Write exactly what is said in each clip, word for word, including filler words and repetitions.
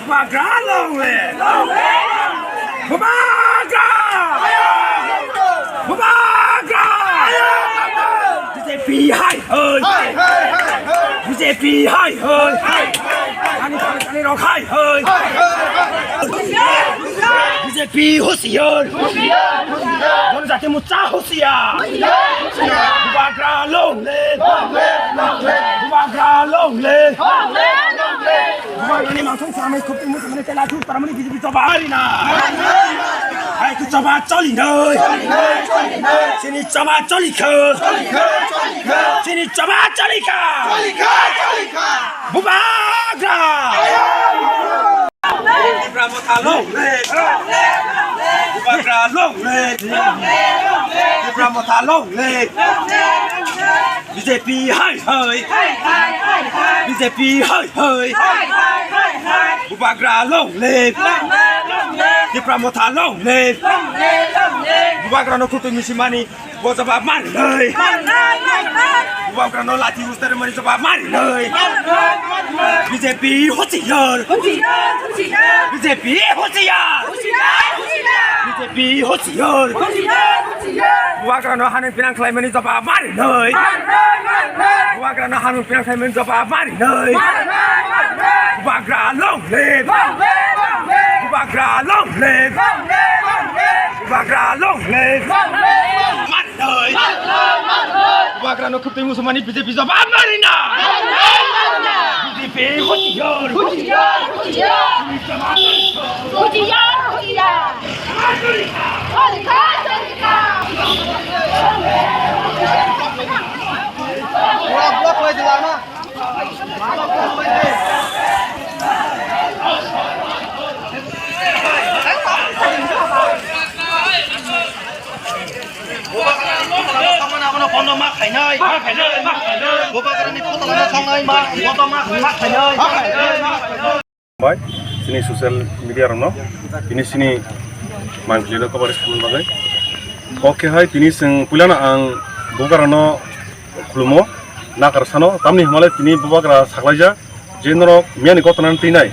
Bubagra long live! Bubagra! Bubagra! B J P hai hai! B J P hai hai! Ani thani thani rok hai hai! B J P husiar! Janjati Morcha husiar! Bubagra long live! Bubagra long live! Bubagrani mangthang samai khoptwi muchungmani tela thuk paramani B J P choba harina. Hai ku choba choli noi. Chini choba choli kho. Chini choba choli kha. Bubagra. Tipra Motha long live. Bubagra long live. Tipra Motha long live. B J P hai hai. B J P hai hai. Bubagra long live. Tipra Motha long live. Bubagrano khoptwi muchungmani bo jawab mani noi. Bubagrano lathi uster mani jawab mani noi. B J P husiar. B J P husiar. B J P husiar. Bubagrano hanung pinang khlaimani jawab mani noi. Bubagrano hanung pinang khlaimani jawab mani noi. Bubagra long live. Bubagra long live. Bubagra long live. Mani noi. Bubagrano khoptwi muchungmani B J P jawab mani na. B J P husiar. Bubagrani photo abono bondo ma khainai. Bubagrani photo lama songnai ma, bondo ma khainai. Bai, chini social media rokno, tini chini mangpili no coverage khaimani bagwi. Oke hai, tini chwng puilano ang Bubagrano khulumo, nakar sano, tamni hwnmale tini Bubagra saklaijak, je norok miyani gotona twi nai,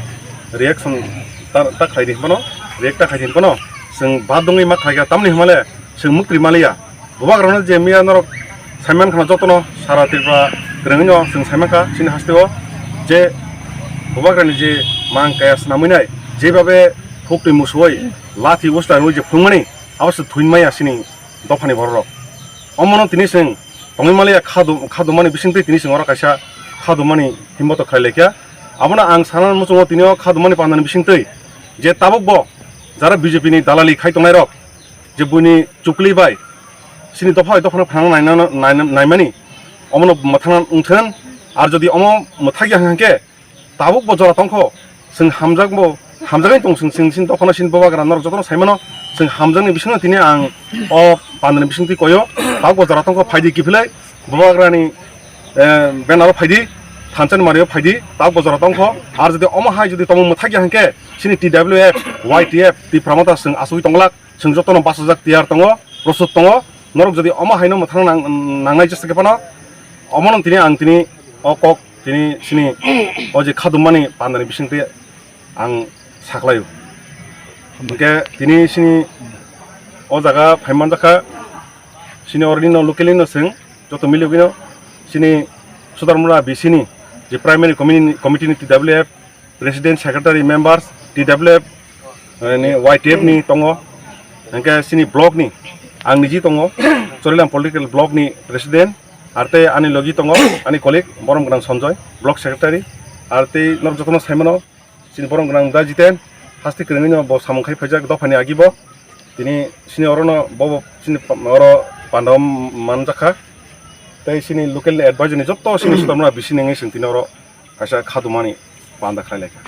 reaction ta, ta khlai di hwnmano, react ta khai di hwnmano, chwng badongwi ma khlaikha, tamni hwnmale chwng muktwi maliya. Bubagrano je miya norok saiman khana jotono sara Tripura kwrwngwino chwng saimankha chini hasteo je Bubagrani je mang kaya swnamwi nai, jebabe phuktwi musuwi lathi usta nwi je phwrwngmani abo se thuinmaya chini dophani bororok. Omono tini chwng tongwi maliya khadu-, khadumani bisingtwi tini chwng oro kaisa khadumani himboto khlai laikha. Abono ang sana muchungo tini o khadumani pandani bisingtwi je tabukbo jara B J P ni dalali khai tongnairok, je buini chukli bai chini dopha bai dophano phano naina, naina, naimani omono mwthangna wngthun. Ar jodi omo mwthakya hwnkhe tabuk bo jora tongkho, chwng hamjakbo, hamjagwi tong chwng, chwng chini dophano chini Bubagra norok jotono saimano, chwng hamjakni bisingo tini ang o pandani bisingtwi koyo, tabuk bo jora tongkho, phaidi kiphilai Bubagrani, eh, banner o phaidi, thanchani mario phaidi, tabuk bo jora tongkho. Ar jodi omo hai jodi tongmung mwthakya hwnkhe chini T W F, Y T F, Tipra Motha chwng asugwi tonglak. Chwng jotono bachajak tiyar tongo, prosut tongo. Norok jodi omo haino mwthang nang-, nangnai jesa khe phano, omono tini ang tini o kok tini chini o je khadumani pandani bisingtwi ang saklaio. Hwnkhe tini chini o jaga phaimanjakha chini oroni no locally no chwng joto miligwino chini Sudarmura B C ni je primary committee, committee ni T W F, President, Secretary, Members, T W F, eh, ni Y T F ni tongo, hingke chini block ni, ang niji tongo, Chorilam Political Block ni President, arte ani logi tongo, ani colleague, Borom Gwnang Sanjoy, Block Secretary, arte norok jotono saimano, chini Borom Gwnang da Jiten, haste kwrwngwi no bo samung khai phaijak dophani agi bo, tini chini oro no bo, bo chini pa-, oro panda o manjakha, tei chini local ni advisor ni joto chini Sudarmura B C ni wngwi chwng tini oro kaisa khadumani panda khlai laikha.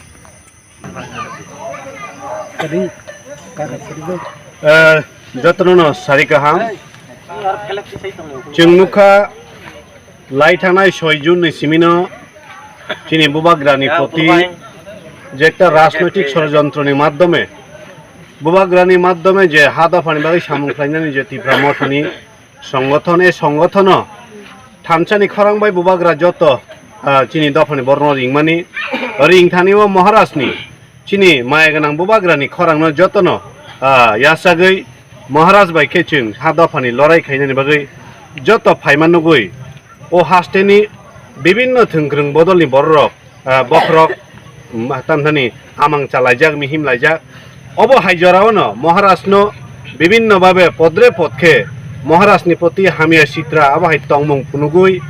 Eh, jotono no sari kaham. Chwng nukha lai thangnai soi June ni simino chini Bubagrani proti je ekta rajnoitik sorojontro ni madhyome, Bubagrani madhyome je ha dophani bagwi samung khlainani je Tipra Mothani songothon, e songothono thansani khorang bai Bubagra joto, ah, chini dophani borno ringmani, ringthani o Maharajni Chini maya gwnang bubagrani khorangno jotono, ah, yachagwi Maharaj bai khe chwng ha dophani lorai khainani bagwi joto phaima nugwi o hasteni bibinno thwngkwrwng bodolni bororok, ah, bokhorok, mm, tamthani amang chalaijak, mihim laijak. Obo hai jorao no Maharajno bibinno babe podre pod khe Maharajni proti hamya sitra abo hai tongmung phunugwi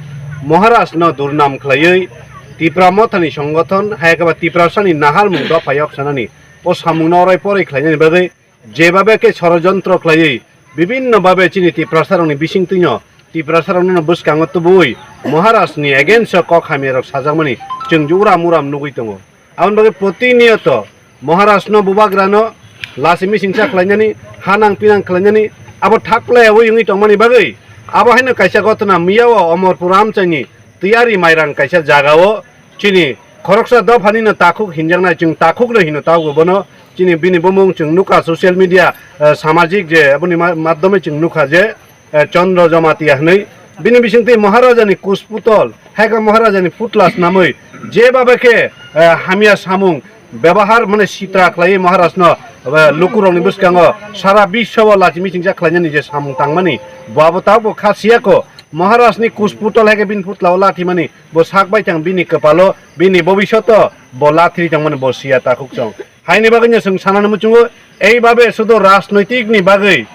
Maharajno durnam khlaiwi Tipra Mothani songgothon hai khe ba Tiprasani naharmung dopha yok sanani o samungno orai porai khlainani bagwi jebabe khe sorojontro khlaiwi bibinno babe chini Tiprasarokni bisingtwino Tiprasarokno bwskango tubui Maharajni against o kok hamyarok sajakmani chwng je uram uram nugwi tongo. Aboni bagwi protiniyoto Maharajno bubagrano lasi misingcha khlainani, hanang pinang khlainani, abo thak playa wi wngwi tongmani bagwi abo haino kaisa gotona miyao Omorpur amchaini Tiyari Mairang kaisa jagao chini khoroksa dophanino takhuk hinjaknai, chwng takhukno hino tabukbo bono chini bini bumung chwng nukha social media, eh, samajik je aboni ma-, maddhome chwng nukha je, eh, Chandra Jamatia hwnwi. Bini bisingtwi Maharajani kusputol, hai khe Maharajani putla snamwi jebabe khe, eh, hamya samung bebahar mane sitra khlaiwi Maharajno, eh, lukurokni bwskango sara biswo lachimi chingsa khlainani je samung tangmani, bo abo tabukbo kha siya kho. Maharajni kusputol hai khe bini putlao lathimani, bo sak bai tang bini kwpalo, bini bobisyoto bo lathiri tongmani bo siya takhuk chwng. Haini bagwino chwng sanani muchungo, ei babe sudu rajnoitikni bagwi,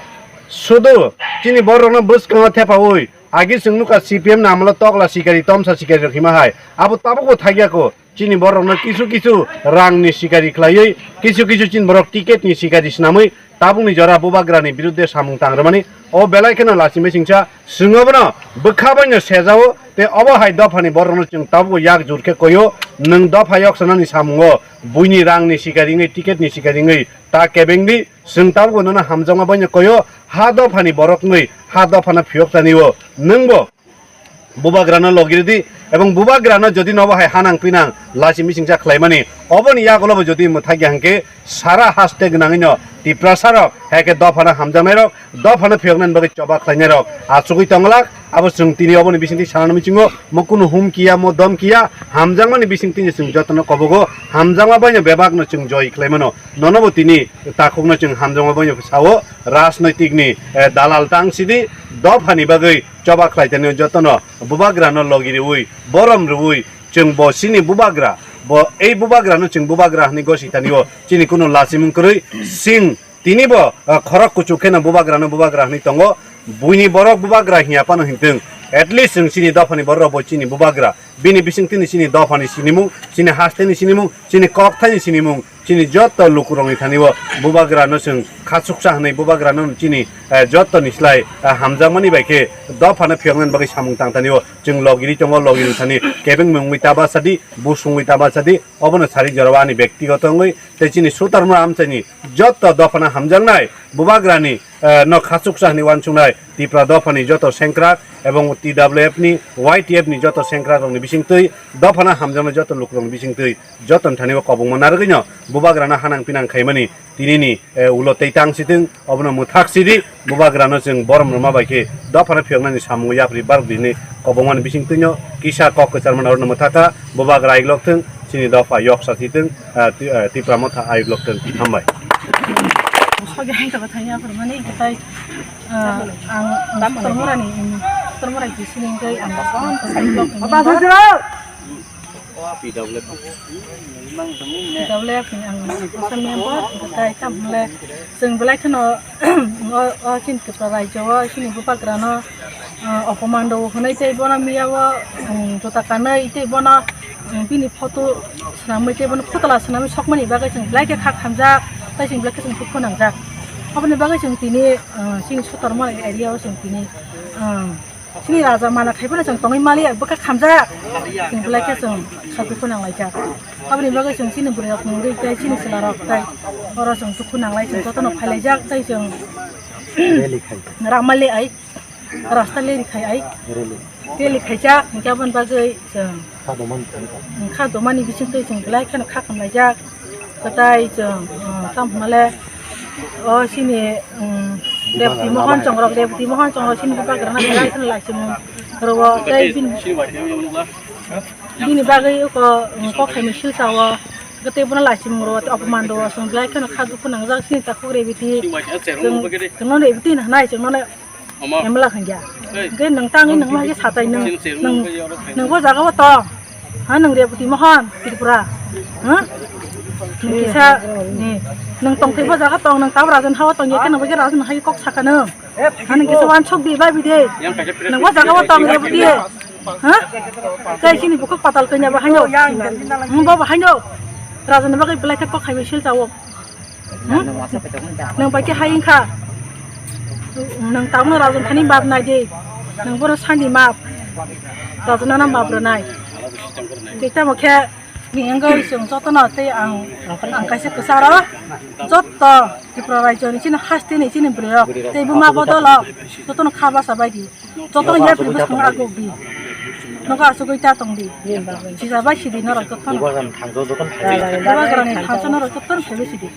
sudu chini borokno bwskango thepaui, agi chwng nukha C P M ni amolo tokla sikari, tomsa sikari rok hima hai. Abo tabukbo thakya kho, chini borokno kisu kisu rangni sikari khlaiwi, kisu kisu chini borok ticket ni sikari swnamwi, tabukni jora bubagrani birudde samung tangrwmani, o belai kheno lachimai singcha, chwng obono bwkha baino sejao, tei obo hai dophani borokno chwng tabukbo yak jur khe koio, nwng dopha yok sanani samungo, buini rangni sikari wngwi, ticket ni sikari wngwi, ta kebengdi, chwng tabukbo nono hamjakma baino koio, ha dophani borok wngwi, ha dophano phiyok tanio, nwngbo bubagrano logiridi, ebong bubagrano jodi nobo hai hanang pinang lachi misingcha khlaimani, oboni yagulobo jodi mwthakya hwnkhe sara haste gwnangwino Tiprasarok hai khe dophano hamjaknairok, dophano phiyoknani bagwi choba khlainairok achugwi tonglak. Abo chwng tini oboni bisingtwi sanani muchungo mo kunu humkiya, mo domkiya, hamjakmani bisingtwino chwng jotono kobogo, hamjakma baino bebakno chwng joi khlaimano. Nonobo tini takhukno chwng hamjakma baino sao, rajnoitikni, eh, dalal tang sidi, dophani bagwi choba khlai tanio jotono bubagrano logi riui, borom riui, chwng bo chini bubagra, bo ei bubagrano chwng bubagra hwnwi gosi tanio, chini kunu lachimung kwrwi, chwng tinibo, ah, khorok kuchuk kheno bubagrano bubagra hwnwi tongo, buini borok bubagra hiya phano hintwng, at least chwng chini dophani borok bo chini bubagra, bini bisingtwini chini dophani sinimung, chini hasteni sinimung, chini kokthaini sinimung, chini joto lukurokni thani o bubagrano chwng khachuksa hwnwi bubagrano chini, eh, jotoni slai, eh, hamjakmani bai khe dophano phiyoknani bagwi samung tang thani o chwng logiri tongo, logiri thani kebengmung wngwi ta bachadi, busung wngwi ta bachadi, obono sari jorao ani bektigoto wngwi tei chini sutarma amchaini joto dophano hamjaknai bubagrani, eh, no khachuksa hwnwi uansuknai Tipra dophani joto sengkrak ebong T W F ni, Y T F ni joto sengkrakrokni bisingtwi, dophano hamjaknai joto lukurokni bisingtwi, jotoni thani o kobongma narwgwino bubagrano hanang pinang khaimani tinini, eh, ulo tei tang sitwng, obono mwthak sidi, bubagrano chwng borom rwma bai khe dophano phiyoknani samungo yapri barok di hwnwi kobongmani bisingtwino kisa kok kwcharmano orono mwthakha, bubagra aiklok thwng, chini dopha yoksa sitwng, ah, Ti-, ah, Tipra Motha aiklok thwng. Hambai. Sogi hai kaba thani aphuru mani, tai, ah, ang, ang Tormorani, Tormorani sining kai ang, ang, ang, P W F ni ang social member, tai tam le, chwng belai kheno, o, o, chini Tripura rajyo o, chini bubagrano, ah, opoman do hwnwi tei bono miya o, um, juta kanwi tei bono, um, bini photo swnamwi tei bono phutula swnamwi sokmani bagwi chwng belai khe kha khamjak, tei chwng belai khe chwng dukhu nangjak. Aboni bagwi chwng tini, ah, chini Sotormo area o chwng tini, ah, chini raja mana khai phano chwng tongwi maliya, bwkha khamjak. Chwng belai khe chwng kha dukhu nanglaijak. Aboni bagwi chwng chini bwrwi rok nungwi tei chini chwla rok tei oro chwng dukhu nanglai, chwng jotono phailaijak tei chwng rally khai. Rama le ai, rasta le rikhai ai. Rally. Rally khaijak, hinkhe aboni bagwi chwng kha domani bisingtwi chwng belai kheno kha khamlaijak. Kwtai chwng, um, tamo hwnale o chini, um, Deputy Mohon Chongrok, Deputy Mohon Chongrok chini bubagrano belai kheno laichimung rwo tei bini, bini bagwi oko, um, kok hai misil sao. Gate bono lachimung ro, apaman ro, chwng belai kheno kha dukhu nangjak sini takhuk rebiti. Chwng, chwngno rebiti na nai, chwngno nai. Emla khangya. Hwnkhe nwng tangwi nwng ma hai satai nwng, nwng, nwng bo jaga o tong. Ha, nwng Reboti Mohon Tripura. Ha? Nwng kisa, ni, nwng tongthai bo jaga tong, nwng tabra rajon hawa tong, ya khe nwng bo khe rajon hai kok saka nwng. Ha, nwng kisa wansuk di, bai bi de. Nwng bo jaga o tong, Reboti. Ha? Tei chini bukhuk patal kanya bo haino. Nwng bo bo haino. Rajon ni bagwi belai khe kok hai sil chawo. Hmm? Nwng bai khe hai wngkha. Nwng tabukno rajon thani map nai di. Nwng bono sani map. Rajon no map rwnai. Tei tamo khe ni wngwi chwng jotono tei ang, ang kaisa kwcharo joto Tripura raijo ni chini haste ni chini bwrwi rok tei buma bodol o jotono kha basa bai di. Jotono yapri bwskango aguk di. Nogo asugwi ta tong di. Sija bai sidi norok jotono. Bubagrani thangsa norok jotono phaibai sidi.